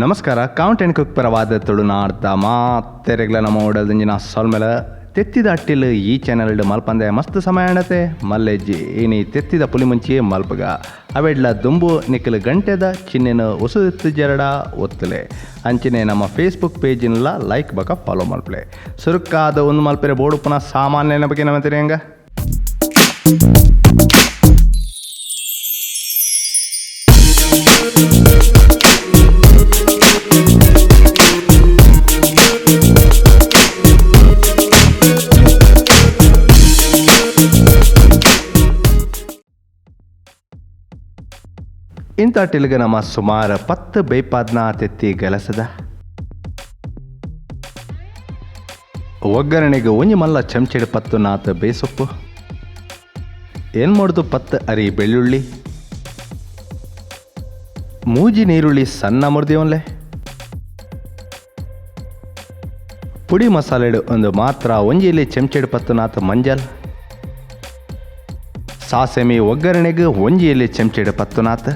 ನಮಸ್ಕಾರ, count and cook ಪರವಾದ ತುಳುನಾಡ್ದ ಮಾತೆರೆಗ್ಲ ನಮ್ಮ ಓಡಲ್ದಿಂಜಿನ ಸೊಲ್ಮೆಲ. ತೆತ್ತಿದ ಅಟ್ಟಿಲ್ ಈ ಚಾನೆಲ್ ಮಲ್ಪಂದೆ ಮಸ್ತ್ ಸಮಯ ಆಂಡತೆ ಮಲ್ಲೆಜ್ಜಿ. ಇನಿ ತೆತ್ತಿದ ಪುಲಿಮುಂಚಿ ಮಲ್ಪಗ ಅವೆಡ್ಲ ದುಂಬು ನಿಖಲ್ ಗಂಟೆದ ಚಿಹ್ನೆನ ಒಸುದಿತ್ತು ಜರಡ ಒತ್ತುಲೆ. ಅಂಚನೆ ನಮ್ಮ ಫೇಸ್ಬುಕ್ ಪೇಜಿನ್ಲ ಲೈಕ್ ಬಕ ಫಾಲೋ ಮಲ್ಪಲೆ. ಸುರುಕಾದ ಒಂದು ಮಲ್ಪೆರೆ ಬೋಡುಪುನ ಸಾಮಾನ್ಯನ ಬಗ್ಗೆ ನಮ್ಮ ತೆರೆಯಂಗ. ಇಂಥ ಟಿಲ್ಗ ನಮ್ಮ ಸುಮಾರು 10 ಬೇಪಾದ್ನ ತೆತ್ತಿ ಗಲಸದ. ಒಗ್ಗರಣೆಗೆ ಒಂಜಿ ಮಲ್ಲ ಚಮಚೆಡ್ 10 ನಾತ್ ಬೇಸೊಪ್ಪು, ಏನ್ ಮಾಡುದು 10 ಅರಿ ಬೆಳ್ಳುಳ್ಳಿ, ಮೂಜಿ ನೀರುಳ್ಳಿ ಸಣ್ಣ ಮುರಿದಿವನ್ಲೆ, ಪುಡಿ ಮಸಾಲೆಡು ಒಂದು ಮಾತ್ರ ಒಂಜಿಲಿ ಚಮಚೆಡ್ 10 ನಾತ್ ಮಂಜಲ್, ಸಾಸೆಮಿ ಒಗ್ಗರಣೆಗೆ ಒಂಜಿ ಎಲೆ ಚಮಚೆಡ್ 10 ನಾತ್,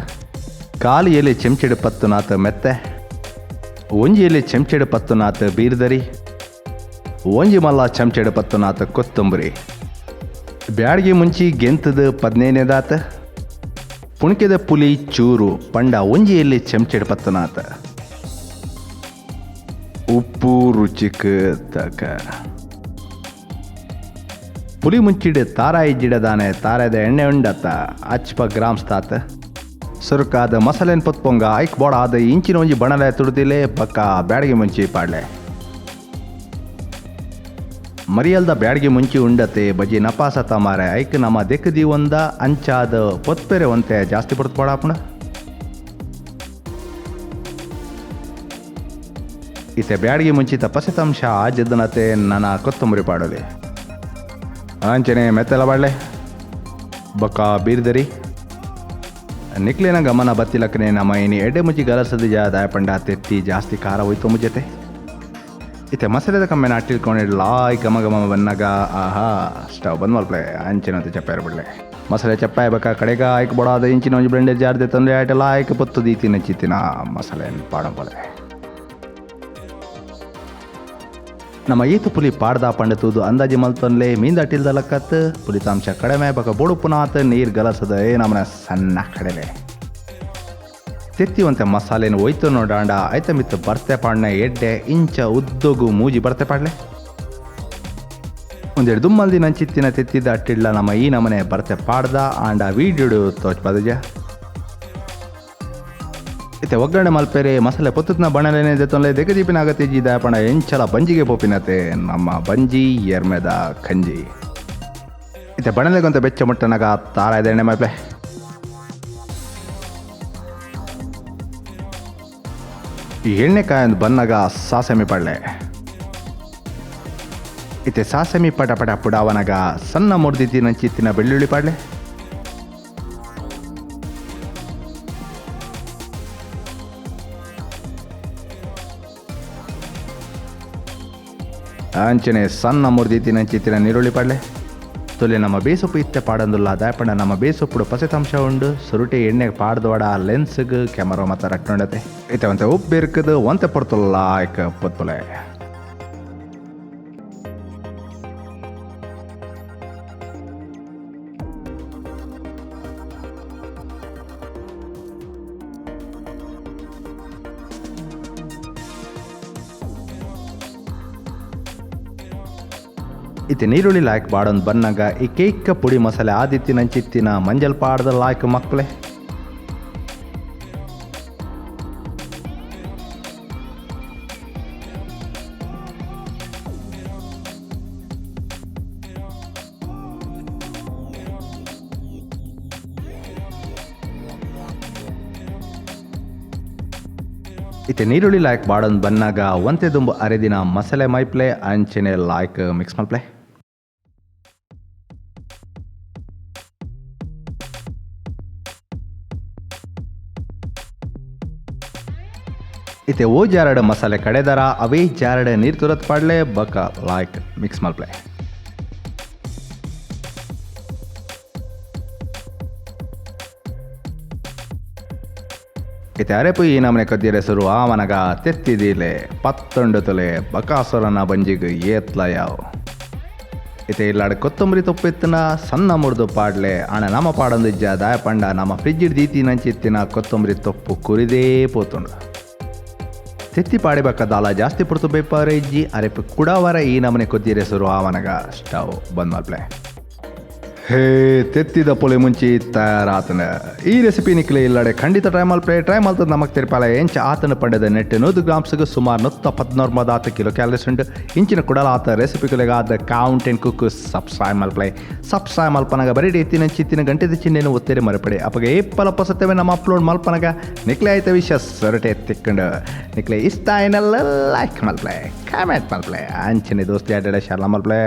ಕಾಲು ಎಲೆ ಚಮಚೆಡ್ 10 ನಾತ್ ಮೆತ್ತೆ, ಒಂಜಿ ಎಲೆ ಚಮಚೆಡ್ 10 ನಾತ್ ಬೀರ್ದರಿ, ಒಂಜಿ ಮಲ್ಲ ಚಮಚೆಡ್ 10 ನಾತ್ ಕೊತ್ತಂಬರಿ, ಬ್ಯಾಡ್ಗೆ ಮುಂಚಿ ಗೆಂತದ 15ದಾತ, ಪುಣ್ಕೆದ ಪುಲಿ ಚೂರು ಪಂಡ ಒಂಜಿ ಎಲೆ ಚಮಚೆಡ್ 10 ನಾತ್, ಉಪ್ಪು ರುಚಿಕ್ ತಕ. ಪುಲಿ ಮುಂಚಿಡು ತಾರಾಯಿ ಜಿಡದಾನೆ ತಾರಾದ ಎಣ್ಣೆ ಉಂಡತ್ತ ಅಚ್ಪ ಗ್ರಾಮ್ಸ್ ತಾತ. ಸುರುಕಾದ ಮಸಾಲೆನ್ ಪೊತ್ಪೊಂಗ ಐಕ್ ಬೋಡ ಆದ ಇಂಚಿನ ಒಂಜಿ ಬಣಲೆ ತುಡ್ದಿಲೆ ಬಕ್ಕ ಬ್ಯಾಡಿಗೆ ಮುಂಚಿ ಪಾಡ್ಲೆ. ಮರಿಯಲ್ದ ಬ್ಯಾಡಿಗೆ ಮುಂಚಿ ಉಂಡತೆ ಬಜಿ ನಪಾಸ ತಮಾರೆ ಐಕ್ ನಮ್ಮ ದೆಕ್ಕದಿ ಒಂದ ಅಂಚಾದ ಪೊತ್ಪೆರೆ ಒಂತೆ ಜಾಸ್ತಿ ಪೊರ್ತು ಬೋಡಾಪುಣ. ಇತ್ತೆ ಬ್ಯಾಡಿಗೆ ಮುಂಚಿತ ಪಸಿತಾಂಶ ಆಜದನತೆ ನನ್ನ ಕೊತ್ತಂಬರಿ ಪಾಡೋದೆ. ಅಂಚನೆ ಮೆತ್ತೆಲ ಬಾಡ್ಲೆ ಬೊಕ್ಕ ಬೀರ್ದರಿ. ನಿಕ್ಲೇನ ಗಮನ ಬತ್ತಿಲಕ್ಕನೆ ನಮ್ಮ ಇನಿ ಎಡ್ಡೆ ಮುಂಚಿ ಗಲಸದ ಜಾದ ಪಂಡ ತೆತ್ತಿ ಜಾಸ್ತಿ ಖಾರ ಹೋಯ್ತು ಮುಜತೆ. ಇತ್ತೆ ಮಸಾಲೆದ ಕಮ್ಮೆನ ಅಟ್ಟಿಲ್ಕೊಂಡು ಲಾಯ್ ಘಮ ಘಮ ಬನ್ನಾಗ ಆಹಾ ಸ್ಟವ್ ಬಂದ್ ಮಲ್ಪಲೆ. ಅಂಚನೆ ಅಂತ ಚಪ್ಪಾಯ ಬಿಡ್ಲೆ ಮಸಾಲೆ ಚಪ್ಪಾಯ ಬಕ್ಕ ಕಡೆಗ ಆಯ್ಕೆ ಬಡಾದ ಇಂಚಿನ ಒಂಜಿ ಬ್ಲೆಂಡರ್ ಜಾರ್ದೆ ತಂದ್ರೆ ಆಯ್ಟೆಲ್ಲ ಆಯ್ಕೆ ಪೊತ್ತು ದೀತಿನ ಚಿತ್ತಿನ ಮಸಾಲೆ ಪಾಡಂಪಲೆ. ನಮ್ಮ ಏತು ಪುಲಿ ಪಾಡ್ದ ಪಂಡ ತೂದು ಅಂದಾಜಿ ಮಲ್ತೊನ್ಲೆ ಮೀಂದ ಅಟ್ಟಿಲ್ದ ಲಕ್ಕತ್ ಪುಲಿತಾಂಶ ಕಡಿಮೆ ಬಕ ಬೊಡುಪುನಾತ್ ನೀರು ಗಲಸದ ಏ ನಮ್ಮನೆ ಸಣ್ಣ ಕಡಲೆ. ತೆತ್ತಿ ಒಂತೆ ಮಸಾಲೆನ ಒಯ್ತು ನೋಡಾಂಡ ಐತ ಮಿತ್ತು ಬರ್ತೆ ಪಾಡ್ನ ಎಡ್ಡೆ ಇಂಚ ಉದ್ದೊಗು ಮೂಜಿ ಬರ್ತೆ ಪಾಡ್ಲೆ. ಒಂದೆರಡು ದುಮ್ಮಲ್ದಿ ನಂಚಿತ್ತಿನ ತೆತ್ತಿದ ಅಟ್ಟಿಡ್ಲ ನಮ್ಮ ಈ ನಮನೆ ಬರ್ತೆ ಪಾಡ್ದ ಆಂಡ ವೀಡಿಯೋಡು ತೋಚ್ ಪದಜ. ಇತ್ತೆ ಒಗ್ಗರಣೆ ಮಲ್ಪೆರೆ ಮಸಾಲೆ ಪೊತ್ತುತ್ನ ಬಣಲೆನೆ ದೆತ್ತೊನ್ಲೆ ದೆಗದೀಪಿನ ಅಗತ್ಯ ದಾಪಣ ಎಂಚಲ ಬಂಜಿಗೆ ಪೋಪಿನತೆ ನಮ್ಮ ಬಂಜಿ ಎರ್ಮೆದ ಕಂಜಿ. ಇತ್ತೆ ಬಣಲೆಗೊಂತ ಬೆಚ್ಚ ಮುಟ್ಟನಗ ತಾರಾಯ್ದ ಎಣ್ಣೆ ಮಲ್ಪೆ. ಈ ಎಣ್ಣೆಕಾಯೊಂದು ಬನ್ನಗ ಸಾಸಮಿ ಪಡ್ಲೆ. ಇತ್ತೆ ಸಾಸಮಿ ಪಟ ಪಟ ಪುಡಾವನಗ ಸಣ್ಣ ಮುರ್ದಿತ್ತಿನ ನಂಚಿತ್ತಿನ ಬೆಳ್ಳುಳ್ಳಿ ಪಾಡ್ಲೆ. ಅಂಚನೆ ಸಣ್ಣ ಮುರ್ದಿತ್ತಿನ ನಂಚಿತ್ತಿನ ನೀರುಳ್ಳಿ ಪಾಡ್ಲೆ. ತೊಲೆ ನಮ್ಮ ಬೇಸೊಪ್ಪು ಇತ್ತೆ ಪಾಡಂದುಲ್ಲ ದಾಯಪಂಡ ನಮ್ಮ ಬೇಸೊಪ್ಪುಡು ಪಸಿತಾಂಶ ಉಂಡು ಸುರುಟಿ ಎಣ್ಣೆ ಪಾಡ್ದೋಡ ಲೆನ್ಸ್ಗ್ ಕ್ಯಾಮರಾ ಮತ್ತ ರಟ್ಟೊಂಡತೆ. ಇತ್ತೆ ಒಂತೆ ಉಪ್ಪು ಬೇರ್ಕದು ಒಂತೆ ಪೊರ್ತುಲ್ಲ ಆಯ್ಕ ಪೊತ್ಪುಲೆ. ಇತ್ತೆ ನೀರುಳ್ಳಿ ಲಾಯ್ಕ್ ಬಾಡೊಂದು ಬನ್ನಾಗ ಈ ಕೇಕ್ ಪುಡಿ ಮಸಾಲೆ ಆದಿತ್ತಿನ ನಂಚಿತ್ತಿನ ಮಂಜಲ್ ಪಾಡ್ದ ಲಾಯ್ಕ್ ಮಕ್ಕಳೆ. ಇತ್ತೆ ನೀರುಳ್ಳಿ ಲಾಯ್ಕ್ ಬಾಡೊಂದು ಬನ್ನಾಗ ಒಂತೆ ದುಂಬು ಅರೆದಿನ ಮಸಾಲೆ ಮೈಪ್ಲೆ ಅಂಚನೆ ಲಾಯ್ಕ್ ಮಿಕ್ಸ್ ಮಲ್ಪ್ಲೆ. ಇತ್ತೆ ಓ ಜಾರಡ್ ಮಸಾಲೆ ಕಡೆದರ ಅವೇ ಜಾರಡ್ ನೀರು ತುರತ್ ಪಾಡ್ಲೆ ಬಕ ಲಾಯ್ಕ್ ಮಿಕ್ಸ್ ಮಲ್ಪ್ಲೆ. ಇತ್ತೆ ಅರೆಪು ಈ ನಮನೆ ಕೊದ್ದಿರೆ ಸುರು ಆವನಗ ತೆತ್ತಿದೀಲೆ ಪತ್ತೊಂಡು ತುಲೆ ಬಕಾಸುರನ ಬಂಜಿಗ್ ಏತ್ಲ ಯಾವು. ಇತ್ತೆ ಇಲ್ಲಾಡ್ ಕೊತ್ತಂಬರಿ ತೊಪ್ಪು ಇತ್ತಿನ ಸಣ್ಣ ಮುರ್ದು ಪಾಡ್ಲೆ. ಆಣ ನಮ ಪಾಡೊಂದಿಜ್ಜ, ದಾಯ ಪಂಡ ನಮ್ಮ ಫ್ರಿಜ್ ದೀತಿನಂಚಿತ್ತಿನ ಕೊತ್ತಂಬರಿ ತೊಪ್ಪು ಕುರಿದೇ ಪೋತುಂಡು. ತೆತ್ತಿ ಪಾಡಿಬಕ್ಕ ದಾಲ ಜಾಸ್ತಿ ಪೊರ್ತು ಬೇಪಾರೆ ಇಜ್ಜಿ. ಅರೆಪು ಕುಡವರ ಈ ನಮನೆ ಕೊದ್ದಿರೆ ಸುರು ಆವನಗ ಸ್ಟವ್ ಬಂದ್ ಮಲ್ಪ್ಲೆ. ಹೇ, ತೆತ್ತಿದ ಪೊಲೆ ಮುಂಚಿ ತಯಾರಾತನ. ಈ ರೆಸಿಪಿ ನಿಕ್ಲೆ ಇಲ್ಲಡೆ ಖಂಡಿತ ಟ್ರೈ ಮಲ್ಪ್ಲೆ. ಟ್ರೈ ಮಲ್ತದ ನಮಕ್ ತೆರಿಪಾಲ ಎಂಚ ಆತನ ಪಂಡದ. ನೆಟ್ 100 ಗ್ರಾಮ್ಸ್ಗೆ ಸುಮಾರು 119 ಕಿಲೋ ಕ್ಯಾಲರೀಸ್ ಉಂಟು. ಇಂಚಿನ ಕುಡಲ ಆತ ರೆಸಿಪಿಗಳಿಗೆ ಕೌಂಟ್ ಅಂಡ್ ಕುಕ್ ಸಬ್ಸ್ಕ್ರೈಬ್ ಮಲ್ಪ್ಲೆ. ಸಬ್ಸ್ಕ್ರೈಬ್ ಮಲ್ಪನಗ ಬರೀ ಎತ್ತಿನ ಚಿತ್ತಿನ ಗಂಟೆದ ಚಿಹ್ನೆಯನ್ನು ಒತ್ತೇರಿ ಮರಪಡೆ. ಅಪಗ ಏಪಲ ಪೊಸತ್ತೇವೆ ನಮ್ಮ ಅಪ್ಲೋಡ್ ಮಲ್ಪನಗ ನಿಕ್ಲೆ ಆಯ್ತ ವಿಷಯ ಸೊರಟೆ ತಿಕ್ಕಂಡು. ನಿಕ್ಲೆ ಇಷ್ಟ ಆಯ್ನಲ್ಲ ಲೈಕ್ ಮಲ್ಪ್ಲೆ, ಕಾಮೆಂಟ್ ಮಲ್ಪ್ಲೆ, ಅಂಚನೆ ದೋಸ್ತಿ ಅಡ್ಡ ಶೇರ್ ಮಲ್ಪ್ಲೆ.